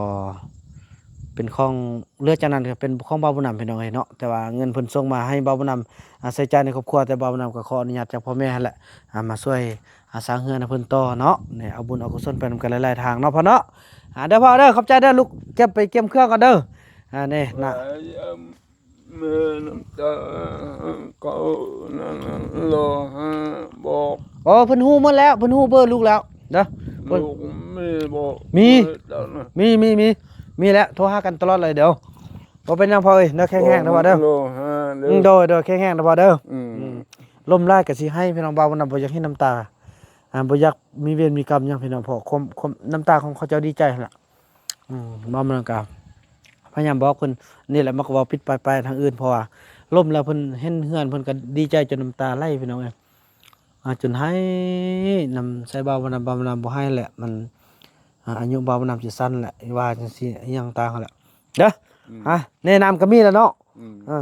ເປັນຂອງ ເຫຼືອຈາກນັ້ນກໍເປັນຂອງບ່າວບຸນນຳ ພີ່ນ້ອງເອີຍເນາະ ແຕ່ວ່າເງິນເພິ່ນສົ່ງມາໃຫ້ບ່າວບຸນນຳ ອ່າ ໃຊ້ຈ່າຍໃນຄອບຄົວ ແຕ່ບ່າວບຸນນຳກໍຂໍອະນຸຍາດຈາກພໍ່ແມ່ຫັ້ນແຫຼະ ອ່າ ມາຊ່ວຍ ອ່າ ສ້າງເຮືອນໃຫ້ເພິ່ນຕໍ່ເນາະ ນີ້ເອົາບຸນເອົາກຸສົນໄປນຳກັນຫຼາຍໆທາງເນາະພໍ່ເນາະ ອ່າ ເດີພໍ່ເດີ ຂອບໃຈເດີ ລູກເກັບໄປກຽມເຄື່ອງກ່ອນເດີ ອ່າ ນີ້ນະ ເອີ ແມ່ນ້ຳຕາເຂົານັ້ນລໍຫາບອກ. ໂອ້ ເພິ່ນຮູ້ໝົດແລ້ວ ເພິ່ນຮູ້ເບີລູກແລ້ວເດີ. ເພິ່ນ ລູກມີບໍ? ມີ ເອີ ເຈົ້ານະ ມີ ມີ ມີ ມີແລ້ວ ໂທຫາກັນຕະຫຼອດເລີຍ. ດຽວ ບໍ່ເປັນຫຍັງພໍ່ເອີຍເດີ ແຂງແຮງເດີພໍ່ເດີ. ລໍຫາເດີ. ອືມ ໂດຍ ໂດຍ ແຂງແຮງເດີພໍ່ເດີ. ອືມ ອືມ ລົມຫຼາຍກໍຊິໄຫ້ ພີ່ນ້ອງ ບ່າວບຸນນຳບໍ່ຢາກເຫັນນ້ຳຕາ ອ່າ ບໍ່ຢາກມີເວນມີກຳຫຍັງ ພີ່ນ້ອງ ເພາະຄວາມ ຄວາມ ນ້ຳຕາຂອງເຂົາເຈົ້າດີໃຈຫັ້ນລະ. ອືມ ເວົ້ານຳກັນ ພະຍາຍາມບອກເພິ່ນນີ້ແຫຼະ ມັກເວົ້າປິດປາຍໄປທາງອື່ນ ເພາະວ່າລົມແລ້ວເພິ່ນເຫັນເຮືອນ ເພິ່ນກໍດີໃຈຈົນນ້ຳຕາໄຫຼ ພີ່ນ້ອງເອີຍ. ອ່າ ຈົນໄຫ້ນຳໃສ່ບ່າວບຸນນຳ ບ່າວບຸນນຳບໍ່ໃຫ້ແຫຼະ ມັນ ອ່າ ອາຍຸບ່າວບຸນນຳຊິສັ້ນແຫຼະ ວ່າຈັ່ງຊີ້ ອີຫຍັງຕ່າງຫັ້ນແຫຼະເດີ. ອືມ ອ່າ ແນະນຳກໍມີແລ້ວເນາະ. ອືມ ເອີ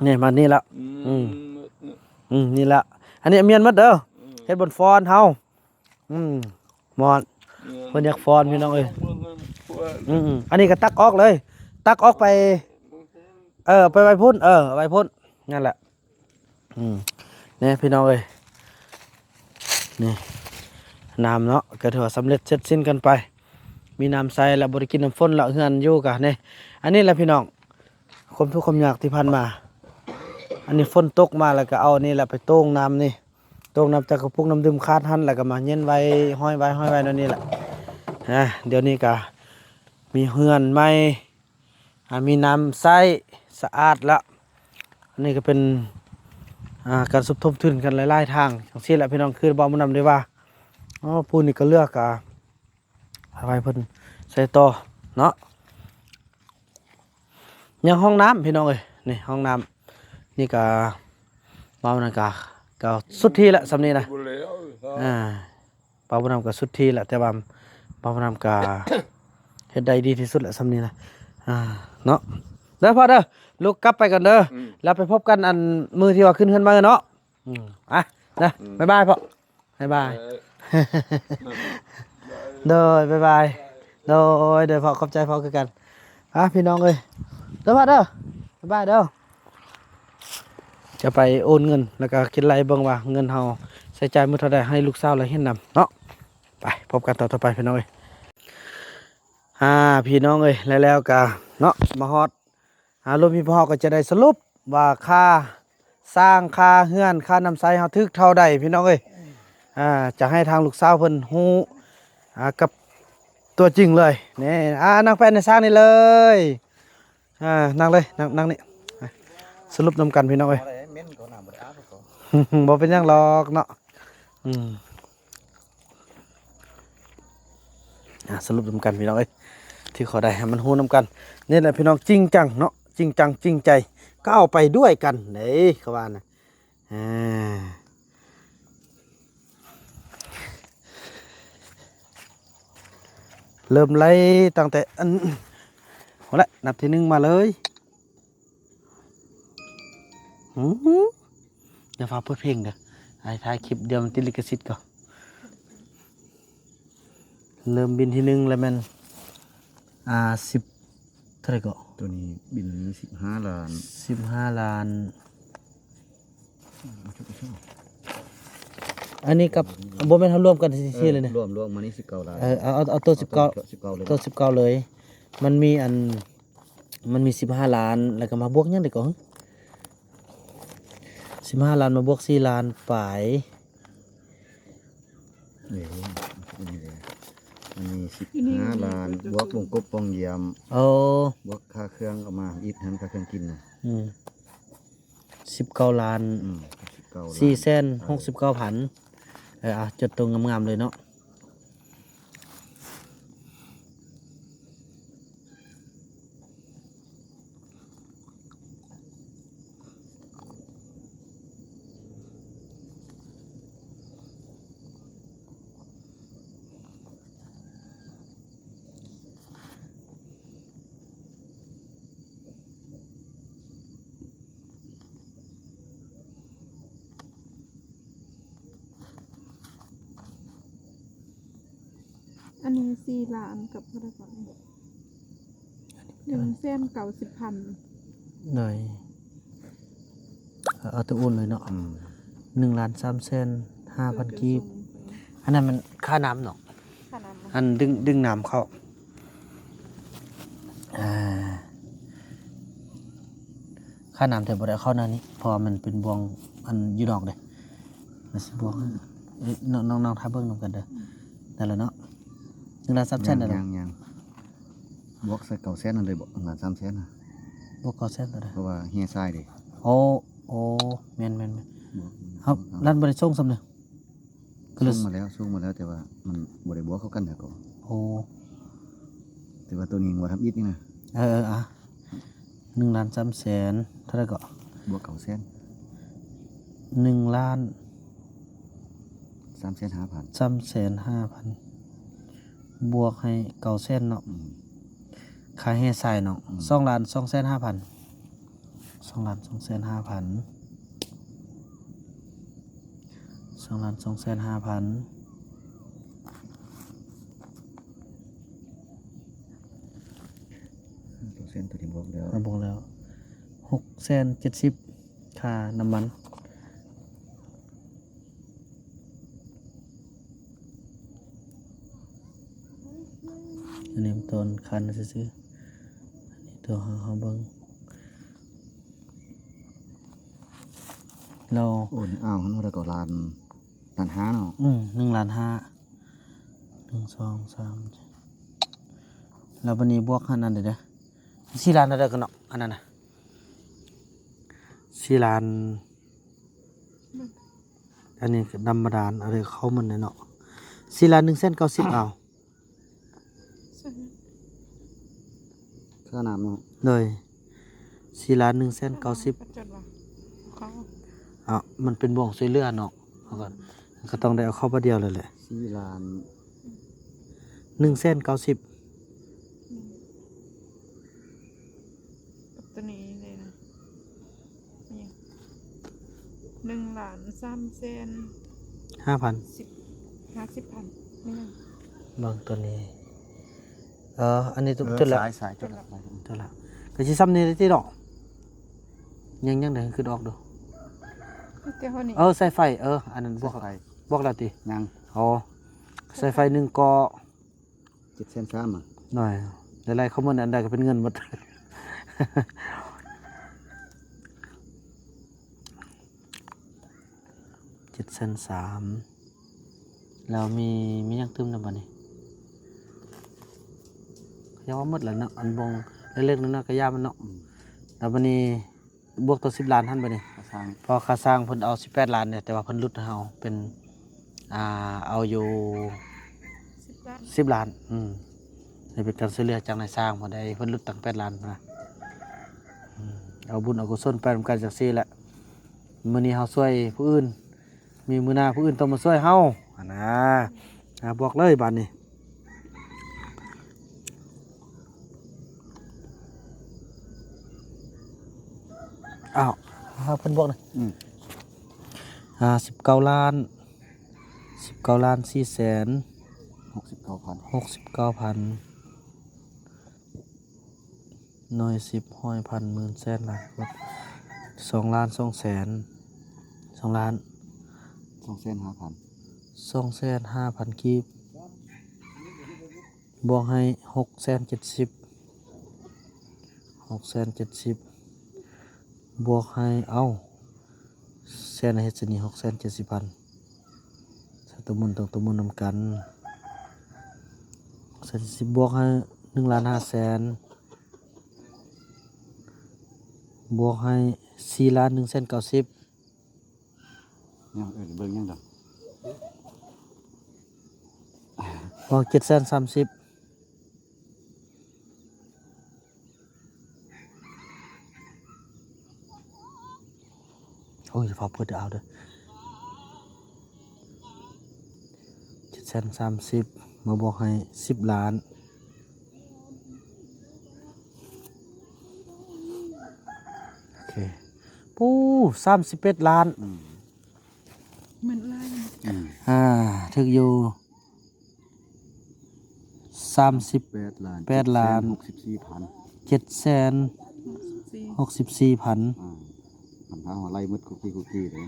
ນີ້ມານີ້ລະ. ອືມ ອືມ ອືມ ນີ້ລະ ອັນນີ້ມຽນໝົດເດີ. ອືມ ເຮັດບ່ອນຟ້ອນເຮົາ. ອືມ ໝອດ ເພິ່ນຢາກຟ້ອນ ພີ່ນ້ອງເອີຍ. ອືມ ອັນນີ້ກໍຕັກອອກເລີຍ ຕັກອອກໄປ ເອີ ໄປໄວ້ພຸ້ນ ເອີ ໄວ້ພຸ້ນ ນັ້ນແຫຼະ. ອືມ ນີ້ພີ່ນ້ອງເອີຍ ນີ້ນ້ຳເນາະ ກໍຖືວ່າສຳເລັດເສັດສິ້ນກັນໄປ ມີນ້ຳໃຊ້ແລ້ວ ບໍ່ໄດ້ກິນນ້ຳຝົນແລ້ວ ເຮືອນຢູ່ກະນີ້. ອັນນີ້ແຫຼະພີ່ນ້ອງ ຄວາມທຸກຄວາມຍາກທີ່ຜ່ານມາ. ອັນນີ້ຝົນຕົກມາແລ້ວກໍເອົານີ້ແຫຼະໄປໂຕ່ງນ້ຳນີ້ ໂຕ່ງນ້ຳຈາກກະປຸກນ້ຳດື່ມຂາດຫັ້ນ ແລ້ວກໍມາເຢັນໄວ້ ຫ້ອຍໄວ້ ຫ້ອຍໄວ້ແນວນີ້ແຫຼະ. ອາ ດຽວນີ້ກໍມີເຮືອນໃໝ່ ອາ ມີນ້ຳໃຊ້ສະອາດລະ. ອັນນີ້ກໍເປັນ ອາ ການສົມທົບທຶນກັນຫຼາຍໆທາງຈັ່ງຊີ້ແຫຼະ ພີ່ນ້ອງ. ຄືບ່າວບຸນນຳໄດ້ວ່າ ໂອ້ ປູ່ນີ້ກໍເຫຼືອກະ ເອົາໄວ້ເພິ່ນໃຊ້ຕໍ່ເນາະ. ຍັງຫ້ອງນ້ຳ ພີ່ນ້ອງເອີຍ ນີ້ຫ້ອງນ້ຳ ນີ້ກະ ເວົ້ານັ້ນກະ ກະສຸດທີ່ລະສ່ຳນີ້ນະ. ບໍ່ແລ້ວ ອ່າ ບ່າວບຸນນຳກະສຸດທີ່ລະ ແຕ່ວ່າບ່າວບຸນນຳກະເຮັດໄດ້ດີທີ່ສຸດລະສ່ຳນີ້ນະ ອ່າ ເນາະ. ເດີພໍ່ເດີ ລູກກັບໄປກ່ອນເດີ. ອືມ ແລ້ວໄປພົບກັນອັນມື້ທີ່ວ່າຂຶ້ນເຮືອນໃໝ່ເນາະ. ອືມ ອ່ະ ນະ ອືມ ບາຍບາຍພໍ່ ບາຍບາຍ. ເອີ ໂດຍ ບາຍບາຍ. ໂດຍ ໂດຍ ພໍ່ ຂອບໃຈພໍ່ຄືກັນ. ອ່ະ ພີ່ນ້ອງເອີຍ ເດີພໍ່ເດີ ບາຍບາຍເດີ. ຈະໄປໂອນເງິນ ແລ້ວກໍຄິດໄລ່ເບິ່ງວ່າເງິນເຮົາໃຊ້ຈ່າຍໝົດເທົ່າໃດ ໃຫ້ລູກສາວລາວເຫັນນຳເນາະ. ໄປ ພົບກັນຕອນຕໍ່ໄປ ພີ່ນ້ອງເອີຍ. ອ່າ ພີ່ນ້ອງເອີຍ ແລ້ວ ແລ້ວກໍເນາະ ມາຮອດ ອ່າ ລົມພີພອກກໍຈະໄດ້ສະຫຼຸບວ່າຄ່າສ້າງ ຄ່າເຮືອນ ຄ່ານ້ຳໃຊ້ເຮົາຖືກເທົ່າໃດ ພີ່ນ້ອງເອີຍ. ອ່າ ຈະໃຫ້ທາງລູກສາວເພິ່ນຮູ້ ອ່າ ກັບຕົວຈິງເລີຍ. ນີ້ ອ່າ ນັ່ງແປນໃນຊ່າງນີ້ເລີຍ. ອ່າ ນັ່ງເລີຍ ນັ່ງ ນັ່ງນີ້ ສະຫຼຸບນຳກັນ ພີ່ນ້ອງເອີຍ. ບໍ່ເປັນຫຍັງຫຼອກເນາະ. ອືມ ອ່າ ສະຫຼຸບນຳກັນ ພີ່ນ້ອງເອີຍ ທີ່ເຂົາໄດ້ໃຫ້ມັນຮູ້ນຳກັນ. ນີ້ແຫຼະ ພີ່ນ້ອງ ຈິງຈັງເນາະ ຈິງຈັງຈິງໃຈ ກ້າວໄປດ້ວຍກັນເດ້ ເຂົາວ່ານະ. ອ່າ ເລີ່ມໄລ່ຕັ້ງແຕ່ອັນ ໂຫລະ ນັບທີໜຶ່ງມາເລີຍ. ອື ຢ່າຟ້າວເປີດເພງເດີ ອ້າຍຖ່າຍຄລິບ ດຽວມັນຕິດລິຂະສິດກໍ. ເລີ່ມບິນທີໜຶ່ງແລ້ວແມ່ນ ອ່າ ສິບ ເທົ່າໃດກໍ? ຕົວນີ້ບິນສິບຫ້າລ້ານ ສິບຫ້າລ້ານ. ອັນນີ້ກັບ ບໍ່ແມ່ນເຮົາລວມກັນ ເອີ ຊີ້ໆເລີຍນີ້ ລວມ ລວມມານີ້ສິບເກົ້າລ້ານ. ເອີ ເອົາ ເອົາ ເອົາໂຕສິບເກົ້າ ໂຕສິບເກົ້າເລີຍ ໂຕສິບເກົ້າເລີຍ. ມັນມີອັນ ມັນມີສິບຫ້າລ້ານ ແລ້ວກໍມາບວກຫຍັງໄດ້ກໍ ສິບຫ້າລ້ານມາບວກສີ່ລ້ານປາຍ. ເອີ ອັນນີ້ເດ້ ອັນນີ້ສິບຫ້າລ້ານ ບວກວົງກົບປ່ອງຢ້ຽມ ໂອ້ ບວກຄ່າເຄື່ອງເອົາມາອີກຫັ້ນ ຄ່າເຄື່ອງກິນນະ. ອືມ ສິບເກົ້າລ້ານ ອືມ ສິບເກົ້າລ້ານ ສີ່ແສນຫົກສິບເກົ້າພັນ. ເອີ ອ່ະ ຈົດໂຕງາມໆເລີຍເນາະ. ອັນນີ້ສີ່ລ້ານກັບເທົ່າໃດກ່ອນນີ້? ໜຶ່ງແສນເກົ້າສິບພັນ. ໂດຍ ເອົາ ເອົາໂຕອຸ່ນເລີຍເນາະ. ອືມ ໜຶ່ງລ້ານສາມແສນຫ້າພັນກີບ. ອັນນັ້ນມັນຄ່ານ້ຳເນາະ ຄ່ານ້ຳ ອັນດຶງ ດຶງນ້ຳເຂົ້າ. ອ່າ ຄ່ານ້ຳແທ້ບໍ່ໄດ້ເອົາເຂົ້າໜ້ານີ້ ເພາະວ່າມັນເປັນບ່ວງອັນຢູ່ນອກເດ້ ມັນຊິບ່ວງ ເອີ ນ້ອງ ນ້ອງ ນ້ອງຖ້າເບິ່ງນຳກັນເດີ ໄດ້ແລ້ວເນາະ ໜຶ່ງລ້ານສາມແສນ ຍັງ ໄດ້ແລ້ວ ຍັງ ຍັງ ບວກໃສ່ເກົ້າແສນນັ້ນເລີຍບໍ ໜຶ່ງລ້ານສາມແສນນະ ບວກເກົ້າແສນເທົ່າໃດ ເພາະວ່າແຮ່ຊາຍເດ້ ໂອ້ ໂອ້ ແມ່ນໆໆ ບວກ ເຮົາ ເອົາ ລັດບໍ່ໄດ້ສົ່ງຊ້ຳເດີ ກໍເລີຍ ສົ່ງມາແລ້ວ ສົ່ງມາແລ້ວ ແຕ່ວ່າມັນບໍ່ໄດ້ບວກເຂົ້າກັນນະກໍ ໂອ້ ແຕ່ວ່າໂຕນີ້ຍັງບໍ່ທຳອິດນີ້ນະ ເອີໆ ອ່ະ ໜຶ່ງລ້ານສາມແສນ ເທົ່າໃດກໍ ບວກເກົ້າແສນ ໜຶ່ງລ້ານສາມແສນຫ້າພັນ ສາມແສນຫ້າພັນ ບວກໃຫ້ເກົ້າແສນເນາະ ອືມ ຄ່າແຮ່ຊາຍເນາະ ອືມ ສອງລ້ານສອງແສນຫ້າພັນ ສອງລ້ານສອງແສນຫ້າພັນ ສອງລ້ານສອງແສນຫ້າພັນ ເປີເຊັນຕົວທີ່ບອກແລ້ວ ບອກແລ້ວ ຫົກແສນເຈັດສິບ ຄ່ານ້ຳມັນ ອັນນີ້ຕົວຄັນຊື່ໆ ອັນນີ້ຕົວເຮົາ ເຮົາເບິ່ງ ແລ້ວ ໂອ້ຍ ອ້າວ ຫັ້ນວ່າແລ້ວກໍລ້ານ ລ້ານຫ້າເນາະ ອືມ ໜຶ່ງລ້ານຫ້າ ໜຶ່ງ ສອງ ສາມ ແລ້ວບັດນີ້ບວກຫັ້ນນັ້ນເດ້ ສີ່ລ້ານເທົ່າໃດກັນເນາະ ອັນນັ້ນນະ ສີ່ລ້ານ ອັນນີ້ກໍນຳມາດານ ອັນນີ້ເຂົ້າມັນເນາະ ສີ່ລ້ານໜຶ່ງແສນເກົ້າສິບ ເອົາ ຄ່ານ້ຳເນາະ ໂດຍ ສີ່ລ້ານໜຶ່ງແສນເກົ້າສິບ ເຂົາ ເອົາ ມັນເປັນບ່ວງຊ່ວຍເຫຼືອເນາະ ເຮົາກໍ ກໍຕ້ອງໄດ້ເອົາເຂົ້າບາດດຽວເລີຍແຫຼະ ສີ່ລ້ານ ໜຶ່ງແສນເກົ້າສິບ ອືມ ກັບຕົວນີ້ເດ້ນະ ຫຍັງ ໜຶ່ງລ້ານສາມແສນ ຫ້າພັນ ສິບ ຫ້າສິບພັນ ແມ່ນຫຍັງ ເບິ່ງຕົວນີ້ ເອີ ອັນນີ້ຕົວ ເອີ ຕົວລະ ສາຍ ສາຍຕົວລະ ຕົວລະ ກໍຊິສ່ຳນີ້ແຫຼະຕິເນາະ ຍັງ ຍັງໄດ້ ຄືດອອກດູ ແຕ່ເຮົານີ້ ເອີ ສາຍໄຟ ເອີ ອັນນັ້ນບອກ ສາຍໄຟ ບອກແລ້ວຕິ ຍັງ ອໍ ສາຍໄຟໜຶ່ງກໍ ເຈັດແສນສາມ ອະ ໜ້ອຍ ຫຼາຍໆ ຄອມເມັນອັນໃດກໍເປັນເງິນໝົດ ເຈັດແສນສາມ ແລ້ວມີ ມີຫຍັງຕື່ມນຳບັດນີ້ ຍັງວ່າໝົດແລ້ວເນາະ ອັນບ່ອງເລັກໆ ນ້ອຍໆ ກໍຢ່າມັນເນາະ ອືມ ແລ້ວບັດນີ້ ບວກຕໍ່ສິບລ້ານຫັ້ນບັດນີ້ ຄ່າສ້າງ ເພາະຄ່າສ້າງເພິ່ນເອົາສິບແປດລ້ານເດ້ ແຕ່ວ່າເພິ່ນຫຼຸດໃຫ້ເຮົາເປັນ ອ່າ ເອົາຢູ່ສິບລ້ານ ສິບລ້ານ ອືມ ໃຫ້ເປັນການຊ່ວຍເຫຼືອຈາກນາຍຊ່າງເພິ່ນໄດ້ ເພິ່ນຫຼຸດຕັ້ງແປດລ້ານພຸ້ນນະ ອືມ ເອົາບຸນເອົາກຸສົນໄປນຳກັນຈັ່ງຊີ້ແຫຼະ ມື້ນີ້ເຮົາຊ່ວຍຜູ້ອື່ນ ມີມື້ໜ້າຜູ້ອື່ນຕ້ອງມາຊ່ວຍເຮົາ ຫັ້ນນະ ອ່າ ບອກເລີຍບາດນີ້ ອ້າວ ຫາເພິ່ນບອກນະ ອືມ ອ່າ ສິບເກົ້າລ້ານ ສິບເກົ້າລ້ານສີ່ແສນ ຫົກສິບເກົ້າພັນ ຫົກສິບເກົ້າພັນ ໜ່ວຍ ສິບ ຮ້ອຍ ພັນ ໝື່ນ ແສນ ລ້ານ ສອງລ້ານ ສອງແສນ ສອງລ້ານ ສອງແສນຫ້າພັນ ສອງແສນຫ້າພັນກີບ ບວກໃຫ້ ຫົກແສນເຈັດສິບ ຫົກແສນເຈັດສິບ ບວກໃຫ້ ເອົ້າ ແສນເຮັດຊະນີ້ ຫົກແສນເຈັດສິບພັນ ສະຕົວໝູນ ຕົວໝູນນຳກັນ ຫົກແສນເຈັດສິບ ບວກໃຫ້ ໜຶ່ງລ້ານຫ້າແສນ ບວກໃຫ້ ສີ່ລ້ານໜຶ່ງແສນເກົ້າສິບ ຍັງເອີ້ນເບິ່ງຍັງດອກ ບວກ ເຈັດແສນສາມສິບ ໂອ້ຍ ຟ້າວເປີດເດີ ເອົາເດີ ເຈັດແສນສາມສິບ ມາບວກໃຫ້ ສິບລ້ານ ໂອເຄ ປູ້ ສາມສິບເອັດລ້ານ ອືມ ໝື່ນລ້ານ ອືມ ອ່າ ຖືກຢູ່ ສາມສິບແປດລ້ານ ແປດລ້ານ ເຈັດແສນຫົກສິບສີ່ພັນ ເຈັດແສນຫົກສິບສີ່ພັນ ອ່າ ຄັນຖ້າເຮົາໄລ່ໝົດຄຸກກີ້ຄຸກກີ້ເດ້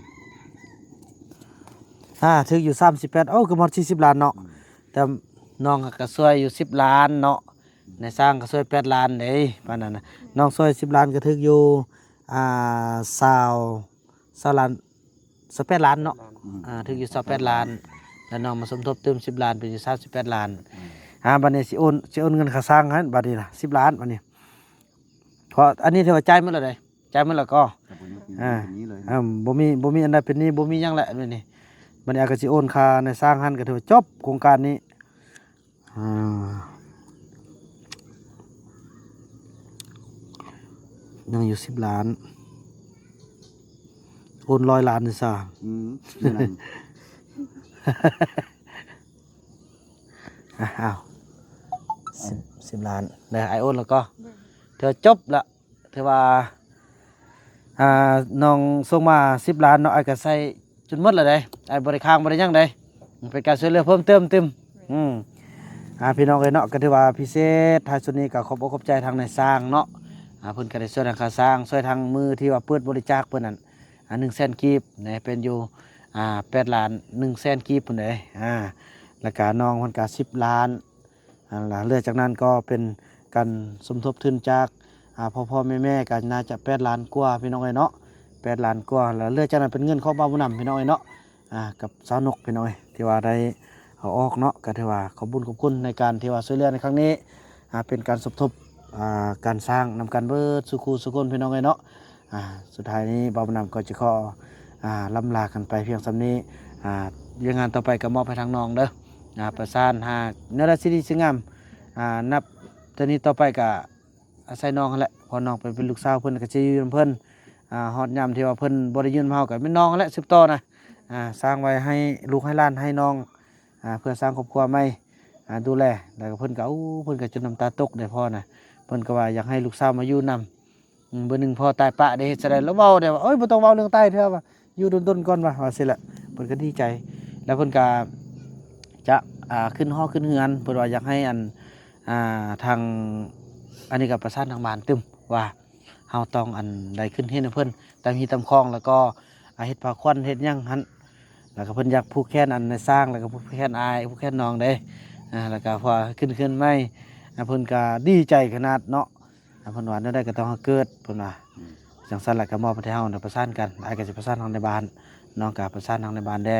ອ່າ ຖືກຢູ່ສາມສິບແປດ ໂອ້ ເກືອບຮອດສີ່ສິບລ້ານເນາະ ອືມ ແຕ່ນ້ອງກໍຊ່ວຍຢູ່ສິບລ້ານເນາະ ອືມ ນາຍຊ່າງກໍຊ່ວຍແປດລ້ານເດ້ ປານນັ້ນນະ ນ້ອງຊ່ວຍສິບລ້ານກໍຖືກຢູ່ ອ່າ ຊາວ ຊາວລ້ານ ຊາວແປດລ້ານເນາະ ອືມ ອ່າ ຖືກຢູ່ຊາວແປດລ້ານ ແລ້ວນ້ອງມາສົມທົບຕື່ມສິບລ້ານ ເປັນຢູ່ຊາວແປດລ້ານ ອືມ ອ່າ ບັດນີ້ຊິໂອນ ຊິໂອນເງິນຄ່າສ້າງໃຫ້ບັດນີ້ນະ ສິບລ້ານບັດນີ້ ເພາະອັນນີ້ຖືວ່າຈ່າຍໝົດແລ້ວເດ້ ຈ່າຍໝົດແລ້ວກໍ ກໍບໍ່ມີ ອ່າ ເປັນໜີ້ເລີຍ ອ່າ ບໍ່ມີ ບໍ່ມີອັນໃດເປັນໜີ້ ບໍ່ມີຫຍັງແຫຼະບັດນີ້ ບັດນີ້ອາກໍຊິໂອນຄ່ານາຍຊ່າງຫັ້ນ ກໍຖືວ່າຈົບໂຄງການນີ້ ອ່າ ຍັງຢູ່ສິບລ້ານ ໂອນຮ້ອຍລ້ານນີ້ຊະ ອືມ ອ່າ ອ້າວ ສິບ ສິບລ້ານ ໄດ້ອ້າຍໂອນແລ້ວກໍ ຖືວ່າຈົບລະ ຖືວ່າ ອ່າ ນ້ອງສົ່ງມາສິບລ້ານເນາະ ອ້າຍກໍໃຊ້ຈົນໝົດແລ້ວເດ້ ອ້າຍບໍ່ໄດ້ຄ້າງບໍ່ໄດ້ຫຍັງເດ້ ເປັນການຊ່ວຍເຫຼືອເພີ່ມເຕີມຕື່ມ ອືມ ອ່າ ພີ່ນ້ອງເອີຍເນາະ ກໍຖືວ່າພິເສດ ທ້າຍສຸດນີ້ກໍຂອບອົກຂອບໃຈທາງນາຍຊ່າງເນາະ ອ່າ ເພິ່ນກໍໄດ້ຊ່ວຍທາງຄ່າສ້າງ ຊ່ວຍທາງມື້ທີ່ວ່າເປີດບໍລິຈາກເພິ່ນນັ້ນ ອ່າ ໜຶ່ງແສນກີບນະ ເປັນຢູ່ ອ່າ ແປດລ້ານໜຶ່ງແສນກີບພຸ້ນເດ້ ອ່າ ແລ້ວກໍນ້ອງເພິ່ນກໍສິບລ້ານ ອັນລະ ເຫຼືອຈາກນັ້ນກໍເປັນການສົມທົບທຶນຈາກ ອ່າ ພໍ່ໆແມ່ໆ ກໍໜ້າຈະແປດລ້ານກວ່າພີ່ນ້ອງເອີຍເນາະ ແປດລ້ານກວ່າ ແລ້ວເຫຼືອຈາກນັ້ນເປັນເງິນຂອງບ່າວບຸນນຳພີ່ນ້ອງເອີຍເນາະ ອ່າ ກັບສາວນົກພີ່ນ້ອງເອີຍ ທີ່ວ່າໄດ້ເອົາອອກເນາະ ກໍຖືວ່າຂອບບຸນຂອບຄຸນໃນການທີ່ວ່າຊ່ວຍເຫຼືອໃນຄັ້ງນີ້ ອ່າ ເປັນການສົມທົບ ອ່າ ການສ້າງນຳກັນເບິດສູ່ຄູ່ສູ່ຄົນພີ່ນ້ອງເອີຍເນາະ ອ່າ ສຸດທ້າຍນີ້ບ່າວບຸນນຳກໍຈະຂໍ ອ່າ ລ່ຳລາກັນໄປພຽງສ່ຳນີ້ ອ່າ ວຽກງານຕໍ່ໄປກໍມອບໃຫ້ທາງນ້ອງເດີ ອ່າ ປະສານຫາແນວໃດຊິດີຊິງາມ ອ່າ ນັບແຕ່ນີ້ຕໍ່ໄປກໍອາໄສນ້ອງຫັ້ນແຫຼະ ເພາະນ້ອງເປັນ ເປັນລູກສາວເພິ່ນ ກໍຈະຢູ່ນຳເພິ່ນ ອ່າ ຮອດຍາມທີ່ວ່າເພິ່ນບໍ່ໄດ້ຢູ່ນຳເຮົາ ກໍແມ່ນນ້ອງຫັ້ນແຫຼະສືບຕໍ່ນະ ອ່າ ສ້າງໄວ້ໃຫ້ລູກໃຫ້ຫຼານໃຫ້ນ້ອງ ອ່າ ເພື່ອສ້າງຄອບຄົວໃໝ່ ອ່າ ດູແລ ແລ້ວກໍເພິ່ນກໍ ໂອ້ ເພິ່ນກໍຈົນນ້ຳຕາຕົກໄດ້ພໍ່ນະ ເພິ່ນກໍວ່າຢາກໃຫ້ລູກສາວມາຢູ່ນຳ ອືມ ມື້ໜຶ່ງພໍ່ຕາຍປະໄດ້ເຮັດຈັ່ງໃດ ລາວເວົ້າໄດ້ວ່າ ໂອ້ຍ ບໍ່ຕ້ອງເວົ້າເລື່ອງຕາຍເທື່ອວ່າ ຢູ່ດົນໆກ່ອນວ່າ ວ່າຊີ້ແຫຼະ ເພິ່ນກໍດີໃຈ ແລ້ວເພິ່ນກໍຈະ ອ່າ ຂຶ້ນຫໍຂຶ້ນເຮືອນ ເພິ່ນວ່າຢາກໃຫ້ອັນ ອ່າ ທາງ ອັນນີ້ກໍປະສານທາງບ້ານຕື່ມວ່າ ເຮົາຕ້ອງອັນໃດຂຶ້ນເຮັດໃຫ້ເພິ່ນຕາມຮີຕາມຄອງ ແລ້ວກໍ ອ່າ ເຮັດຜ້າຂວັນເຮັດຫຍັງຫັ້ນ ແລ້ວກໍເພິ່ນຢາກຜູກແຂນອັນນາຍຊ່າງ ແລ້ວກໍຜູກແຂນອ້າຍ ຜູກແຂນນ້ອງເດ້ ອ່າ ແລ້ວກໍພໍຂຶ້ນເຮືອນໃໝ່ ອ່າ ເພິ່ນກໍດີໃຈຂະໜາດເນາະ ອ່າ ເພິ່ນວ່າແນວໃດກໍຕ້ອງໃຫ້ເກີດ ເພິ່ນວ່າ ອືມ ຈັ່ງຊັ້ນລະກໍມອບໃຫ້ເຮົານະ ປະສານກັນ ອ້າຍກໍຊິປະສານທາງໃນບ້ານ ນ້ອງກໍປະສານທາງໃນບ້ານແດ່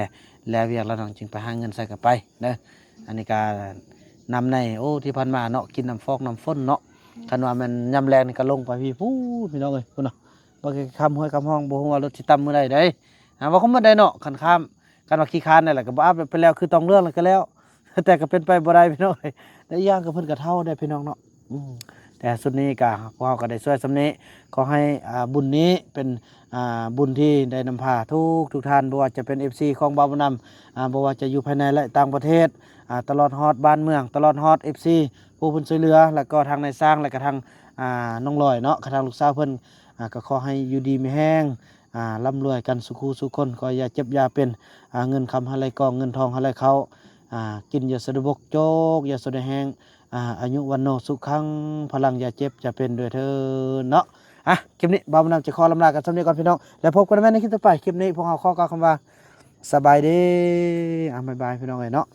ແລ້ວວຽກລະນ້ອງຈຶ່ງໄປຫາເງິນໃສ່ກໍໄປເດີ ອັນນີ້ກໍນຳໃນ ໂອ້ ທີ່ຜ່ານມາເນາະ ກິນນ້ຳຟອກນ້ຳຝົນເນາະ ອືມ ຄັນວ່າແມ່ນຍາມແລງນີ້ກໍລົງໄປພີ້ ພຸ້ນ ພີ່ນ້ອງເອີຍ ພຸ້ນນະ ບໍ່ຄືຄຳຫ້ວຍຄຳຮ່ອງ ບໍ່ຮູ້ວ່າລົດຊິຕ່ຳມື້ໃດເດ້ ຫາວ່າຄົນໝົດໄດ້ເນາະ ຄັນຂ້າມ ຄັນວ່າຂີ້ຄ້ານນັ້ນແຫຼະ ກໍບໍ່ອາບ ໄປແລ້ວຄືຕ້ອງເລື່ອງແລ້ວກໍແລ້ວ ແຕ່ກໍເປັນໄປບໍ່ໄດ້ພີ່ນ້ອງເອີຍ ແລະອີກຢ່າງກໍເພິ່ນກໍເຖົ້າແດ່ພີ່ນ້ອງເນາະ ອືມ ແຕ່ສຸດນີ້ກໍ ພວກເຮົາກໍໄດ້ຊ່ວຍສ່ຳນີ້ ຂໍໃຫ້ ອ່າ ບຸນນີ້ເປັນ ອ່າ ບຸນທີ່ໄດ້ນຳພາທຸກໆທ່ານ ບໍ່ວ່າຈະເປັນເອັຟຊີຂອງບ່າວບຸນນຳ ອ່າ ບໍ່ວ່າຈະຢູ່ພາຍໃນ ແລະ ຕ່າງປະເທດ ອ່າ ຕະຫຼອດຮອດບ້ານເມືອງ ຕະຫຼອດຮອດເອັຟຊີ ຜູ້ເພິ່ນຊ່ວຍເຫຼືອ ແລ້ວກໍທາງນາຍຊ່າງ ແລ້ວກໍທາງ ອ່າ ນ້ອງລອຍເນາະ ກະທາງລູກສາວເພິ່ນ ອ່າ ກໍຂໍໃຫ້ຢູ່ດີມີແຮງ ອ່າ ລ່ຳລວຍກັນສູ່ຄູ່ສູ່ຄົນ ຂໍຢ່າເຈັບຢ່າເປັນ ອ່າ ເງິນຄຳໃຫ້ໄຫຼກ່ອງ ເງິນທອງໃຫ້ໄຫຼເຂົ້າ ອ່າ ກິນຢ່າສະດວກ ໂຈກຢ່າສະດວກແຮງ ອ່າ ອາຍຸວັນໂນສຸຂັງພະລັງ ຢ່າເຈັບຢ່າເປັນດ້ວຍເທີ້ນເນາະ ອ່ະ ຄລິບນີ້ບ່າວບຸນນຳຈະຂໍລ່ຳລາກັນສ່ຳນີ້ກ່ອນພີ່ນ້ອງ ແລ້ວພົບກັນໃໝ່ໃນຄລິບຕໍ່ໄປ ຄລິບນີ້ພວກເຮົາຂໍກ່າວຄຳວ່າ ສະບາຍດີ ອ່າ ບາຍບາຍພີ່ນ້ອງເອີຍເນາະ.